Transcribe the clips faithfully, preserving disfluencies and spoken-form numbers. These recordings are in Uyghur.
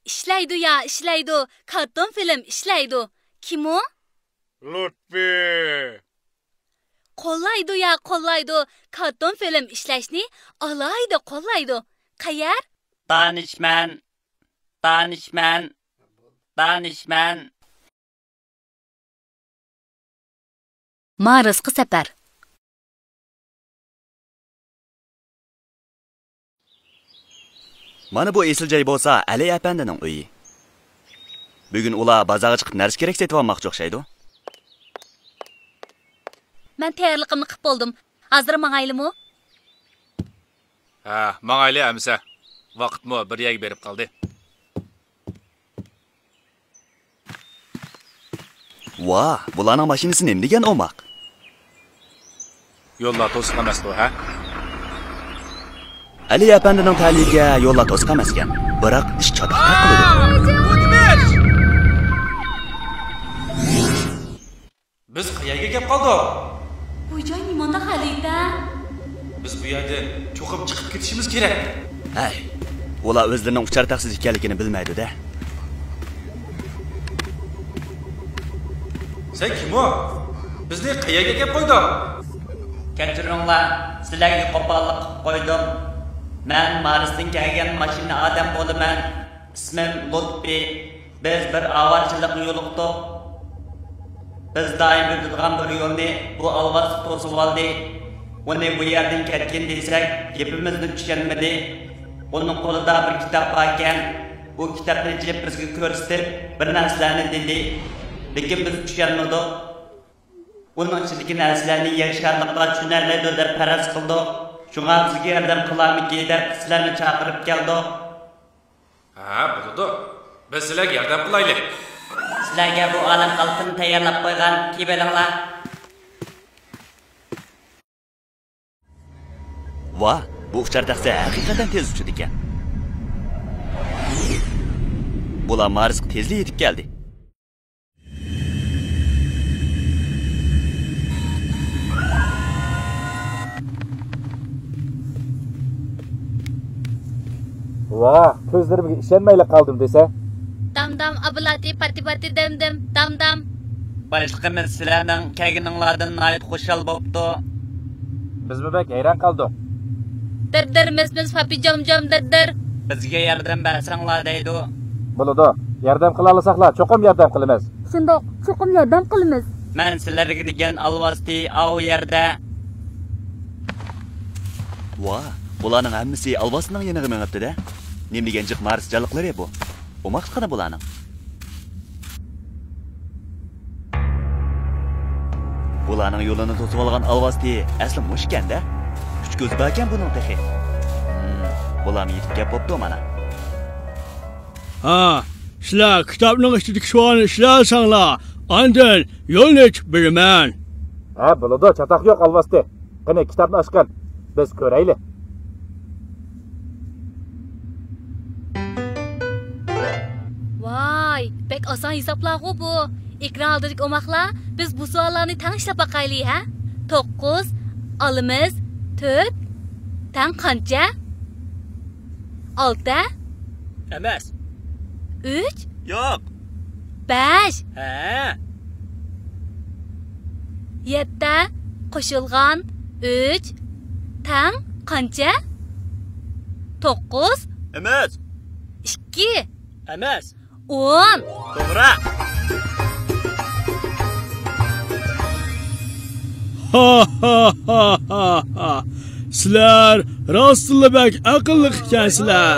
ئىشلەيدۇ يا، ئىشلەيدۇ. كارتون فىلىم ئىشلەيدۇ. كىم ئۇ؟ لۇتپى. قوللايدۇ يا، قوللايدۇ. كارتون فىلىم ئىشلەشنى ئالاھىدە قوللايدۇ. قەيەر؟ دانىشمەن، دانىشمەن، دانىشمەن. مارسقا سەپەر. مانا بۇ ئېسىل جاي بولسا ئەلى ئەپەندىنىڭ ئۆيى. بۈگۈن ئۇلار بازارغا چىقىپ نەرسە-كېرەك سېتىۋالماقچى ئوخشايدۇ. مەن تەييارلىقىمنى قىپ بولدۇم. ھازىر ماڭايلىمۇ؟ ھە، ماڭايلى ئەمىسە. ۋاقىتمۇ بىر يەرگە بېرىپ قالدى. ۋاھ، بۇلارنىڭ ماشىنىسى نېمە دېگەن ئوماق؟ يوللار توسۇق ئەمەستۇ، ھە؟ ئەلى ئەپەندىنىڭ تەلىيىگە يوللار توسۇق ئەمەسكەن، بىراق ئىش چاتاقراق قىلىدۇ. بىز قەيەرگە كەپ قالدۇق؟ بۇ جاي نېمانداق غەلىتە؟ بىز بۇ يەردىن چوقۇم چىقىپ كېتىشىمىز كېرەك. ھەي، ئۇلار ئۆزلىرىنىڭ ئۇچار تەخسىسى ئىكەنلىكىنى بىلمەيدۇ-دە. سەن كىم ئۇ؟ بىزنى قەيەرگە كەپ قويدۇڭ؟ كەچۈرۈڭلار، سىلەرگە قوپاللىق قىلىپ قويدۇم. مەن مارستىن كەلگەن ماشىنا ئادەم بولىمەن. ئىسمىم لۇتپى. بىز بىر ئاۋارىچىلىققا يولۇقتۇق. بىز دائىم ئۆتىدىغان بىر يولنى بۇ ئالۋاستى توسۇۋالدى. ئۇنى بۇ يەردىن كەتكىن دېسەك، گېپىمىزنى چۈشەنمىدى. ئۇنىڭ قولىدا بىر كىتاب باركەن. ئۇ كىتابنى ئېچىپ بىزگە كۆرسىتىپ، بىر نەرسىلەرنى دېدى. لېكىن بىز چۈشەنمىدۇق. ئۇنىڭ ئىچىدىكى نەرسىلەرنى يەر شارلىقلار چۈشىنەلەيدۇ دەپ پەرەز قىلدۇق. شۇڭا بىزگە ياردەم قىلارمىكىن دەپ سىلەرنى چاقىرىپ كەلدۇق. ھە، بولىدۇ. بىز سىلەرگە ياردەم قىلايلى. سىلەرگە بۇ ئالەم قالپىنى تەييارلاپ قويغان، كىيىۋېلىڭلار. ۋاھ، بۇ ئۇچار تەخسە ھەقىقەتەن تېز ئۇچىدىكەن. بۇلار مارسقا تېزلا يېتىپ كەلدى. ۋاھ، كۆزلىرىمگە ئىشەنمەيلا قالدىم دېسە. دام دام، ئابلاتى، پاتى پاتى، دەم دەم، دام دام. باشلىقىمىز سىلەرنىڭ كەلگىنىڭلاردىن ناھايىتى خۇشال بوپتۇ. بىزمۇ بەك ھەيران قالدۇق. دىر دىر، مىس مىس، پاپى جام جام، دىر دىر. بىزگە ياردەم بەرسەڭلار دەيدۇ. بولىدۇ. ياردەم قىلالىساقلا، چوقۇم ياردەم قىلىمىز. شۇنداق، چوقۇم ياردەم قىلىمىز. مەن سىلەرگە دېگەن ئالۋاستى ئاۋۇ يەردە. ۋاھ، بۇلارنىڭ ھەممىسى ئالۋاستىنىڭ يېنىغا مېڭىپتۇ-دە. نېمە دېگەن جىق مارس جانلىقلىرى بۇ؟ ئوماقلىقىنى بۇلارنىڭ. بۇلارنىڭ يولىنى توسۇۋالغان ئالۋاستى ئەسلى مۇشۇكەن-دە. ئۈچ كۆزى باركەن بۇنىڭ تېخى. ھىم، بۇلارمۇ يېتىپ كەپ بوپتۇ مانا. ھا، سىلەر كىتابنىڭ ئىچىدىكى سوئالنى ئىشلەۋالساڭلار، ئاندىن يولنى ئېچىپ بېرىمەن. ھە، بولىدۇ، چاتاق يوق، ئالۋاستى. قېنى، كىتابنى ئاچقىن، بىز كۆرەيلى. ۋاي، بەك ئاسان ھېسابلارغۇ بۇ. ئېكران ئالدىدىكى ئوماقلار، بىز بۇ سوئاللارنى تەڭ ئىشلەپ باقايلى، ھە؟ توققۇز، ئالىمىز، تۆت، تەڭ قانچە؟ ئالتە؟ ئەمەس. ئۈچ؟ ياق. بەش؟ ھە. يەتتە قوشۇلغان ئۈچ تەڭ قانچە؟ توققۇز؟ ئەمەس. ئىككى؟ ئەمەس. ئون. توغرا. ھا، ھا، ھا، ھا، ھا. سىلەر راستتىنلا بەك ئەقىللىق ئىكەنسىلەر.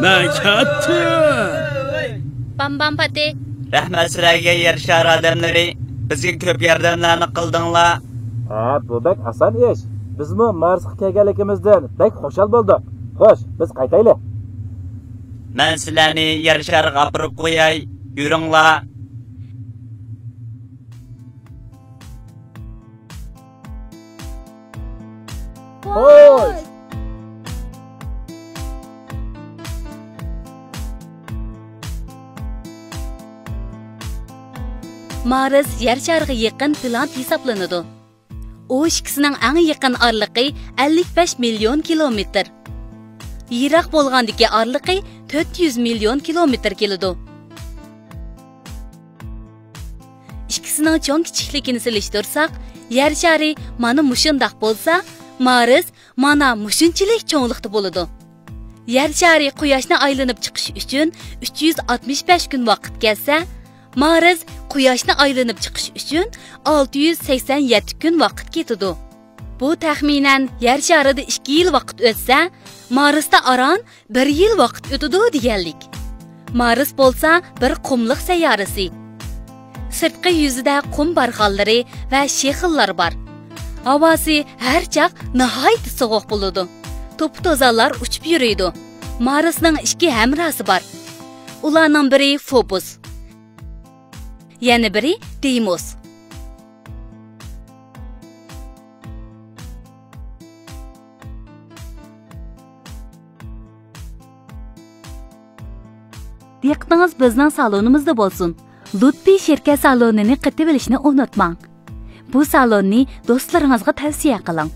مەن كەتتىم. بام بام پاتى. رەھمەت سىلەرگە، يەر شارى ئادەملىرى. بىزگە كۆپ ياردەملەرنى قىلدىڭلار. ھە، بۇ بەك ئاسان ئىش. بىزمۇ مارسقا كەلگەنلىكىمىزدىن بەك خۇشال بولدۇق. خوش، بىز قايتايلى. مەن سىلەرنى يەر شارىغا ئاپىرىپ قوياي، يۈرۈڭلار. خوش. مارس يەر شارىغا يېقىن پلانېتا ھېسابلىنىدۇ. ئۇ ئىككىسىنىڭ ئەڭ يېقىن ئارىلىقى ئەللىك بەش مىليون كىلومېتىر. يىراق بولغاندىكى ئارىلىقى تۆت يۈز مىليون كىلومېتىر كېلىدۇ. ئىككىسىنىڭ چوڭ كىچىكلىكىنى سېلىشتۇرساق، يەر شارى مانا مۇشۇنداق بولسا، مارس مانا مۇشۇنچىلىك چوڭلۇقتا بولىدۇ. يەر شارى قۇياشنى ئايلىنىپ چىقىش ئۈچۈن ئۈچ يۈز ئاتمىش بەش كۈن ۋاقىت كەتسە، مارس قۇياشنى ئايلىنىپ چىقىش ئۈچۈن ئالتە يۈز سەكسەن يەتتە كۈن ۋاقىت كېتىدۇ. بۇ تەخمىنەن يەر شارىدا ئىككى يىل ۋاقىت ئۆتسە، مارستا ئاران بىر يىل ۋاقىت ئۆتىدۇ دېگەنلىك. مارس بولسا بىر قۇملۇق سەييارىسى. سىرتقى يۈزىدە قۇم بارخانلىرى ۋە شېخىللار بار. ھاۋاسى ھەر چاغ ناھايىتى سوغۇق بولىدۇ. توپا-توزانلار ئۇچۇپ يۈرىدۇ. مارسنىڭ ئىككى ھەمراھسى بار. ئۇلارنىڭ بىرى فوبۇس، يەنە بىرى دېيموس. دىققىتىڭىز بىزنىڭ سالونىمىزدا بولسۇن. لۇتپى شىركەت سالونىنى قېتىۋېلىشنى ئۇنتۇماڭ. بۇ سالوننى دوستلىرىڭىزغا تەۋسىيە قىلىڭ.